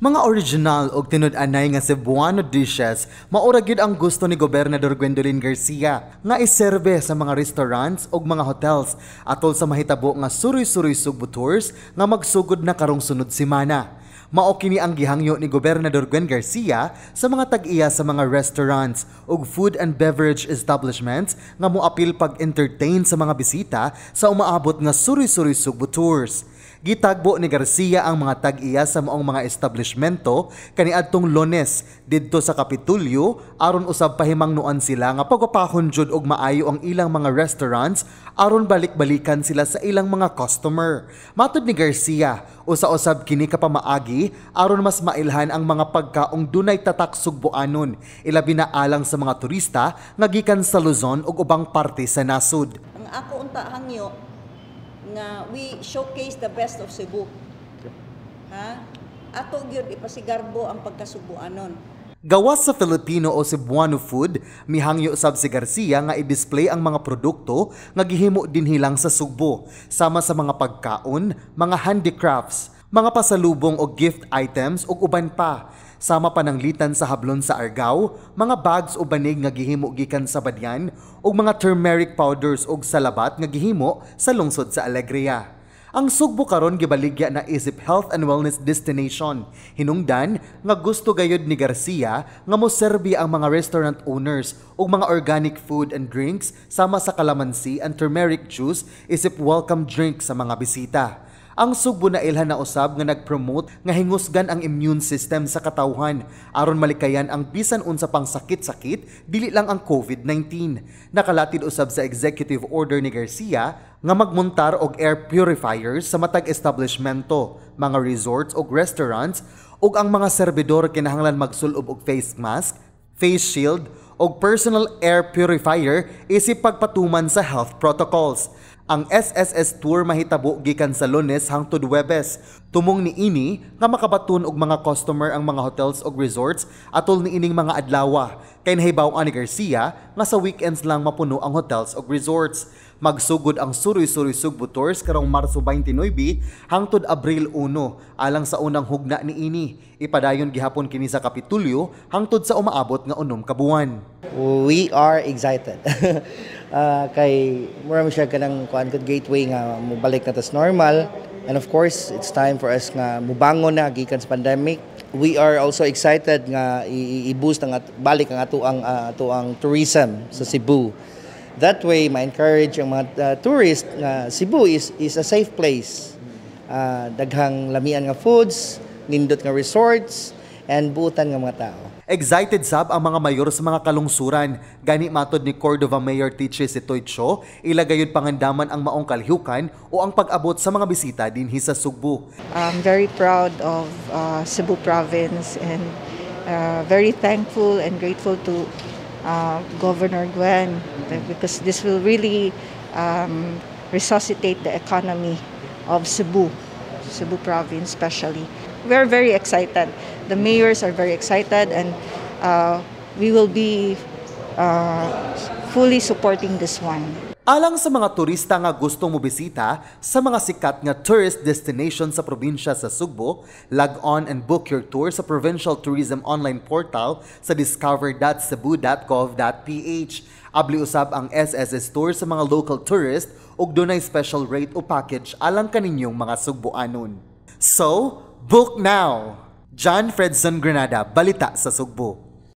Mga original og tinud-anay nga Cebuano dishes maura gyud ang gusto ni Gobernador Gwendolyn Garcia nga iserbe sa mga restaurants ug mga hotels atol sa mahitabo nga Suroy-Suroy Sugbo Tours nga magsugod na karong sunod semana. Mao kini ang gihangyo ni Gobernador Gwen Garcia sa mga tag-iya sa mga restaurants ug food and beverage establishments nga moapil pag-entertain sa mga bisita sa umaabot nga Suroy-Suroy Sugbo Tours. Gitagbo ni Garcia ang mga tag-iya sa maong mga establishmento kaniadtong Lunes didto sa Kapitulyo aron usab pahimangnoan sila nga pagpapahon jud og maayo ang ilang mga restaurants aron balik-balikan sila sa ilang mga customer. Matod ni Garcia, usa-usab kini ka pamaagi aron mas mailhan ang mga pagkaong dunay tatak Sugboanon, ilabi na alang sa mga turista nga gikan sa Luzon ug ubang parte sa nasod. Ang ako unta hangyo nga we showcase the best of Cebu. Ha? Ato gyud ipasigarbo ang pagkasubuanon. Gawas sa Filipino o Cebuano food, mihangyo sab si Garcia nga i-display ang mga produkto nga gihimo dinhi lang sa Sugbo, sama sa mga pagkaon, mga handicrafts, mga pasalubong o gift items ug uban pa. Sama pananglitan sa hablon sa Argao, mga bags o banig nga gihimo gikan sa Badian ug mga turmeric powders ug salabat nga gihimo sa lungsod sa Alegria. Ang Sugbo karon gibaligya na isip health and wellness destination. Hinungdan nga gusto gayud ni Garcia nga moserbi ang mga restaurant owners ug mga organic food and drinks sama sa kalamansi and turmeric juice isip welcome drink sa mga bisita. Ang Sugbo na ilhan na usab nga nag-promote nga hingusgan ang immune system sa katawhan aron malikayan ang bisan unsa pang sakit-sakit, dili lang ang COVID-19. Nakalatid usab sa executive order ni Garcia nga magmontar og air purifiers sa matag establishmento, mga resorts ug restaurants, ug ang mga serbidor kinahanglan magsulob og face mask, face shield ug personal air purifier isip pagpatuman sa health protocols. Ang SSS Tour mahitabo gikan sa Lunes hangtod Huwebes. Tumong niini nga makabaton og mga customer ang mga hotels ug resorts atol niining mga adlawa. Kay nahibaw-an ni Garcia nga sa weekends lang mapuno ang hotels ug resorts. Magsugod ang Suroy-Suroy Sugbo Tours karong Marso 29 hangtod Abril 1 alang sa unang hugna niini. Ipadayon gihapon kini sa Kapitulyo hangtod sa umaabot nga 6 ka buwan. We are excited. Kay mura mo siya kanang kuan gud gateway nga mobalik na tas normal, and of course it's time for us nga mubangon na gikan sa pandemic. We are also excited nga i-boost ang balik ang ato ang tourism sa Cebu. That way ma-encourage ang mga tourist nga Cebu is a safe place. Daghang lamian nga foods, nindot nga resorts and buutan nga mga tao. Excited sab ang mga mayor sa mga kalungsuran. Gani matod ni Cordova Mayor Tiche Sitoy-Cho, ila gayud pangandaman ang maong kalihukan o ang pag-abot sa mga bisita dinhi sa Sugbo. I'm very proud of Cebu Province and very thankful and grateful to Governor Gwen because this will really resuscitate the economy of Cebu, Cebu Province especially. We're very excited. The mayors are very excited and we will be fully supporting this one. Alang sa mga turista nga gustong mobisita sa mga sikat nga tourist destination sa probinsya sa Sugbo, log on and book your tour sa Provincial Tourism Online Portal sa discover.cebu.gov.ph. Abli usab ang SSS Tour sa mga local tourist ug dunay special rate o package alang kaninyong mga Sugboanon. So, book now! John Fredson Granada, Balita sa Sugbo.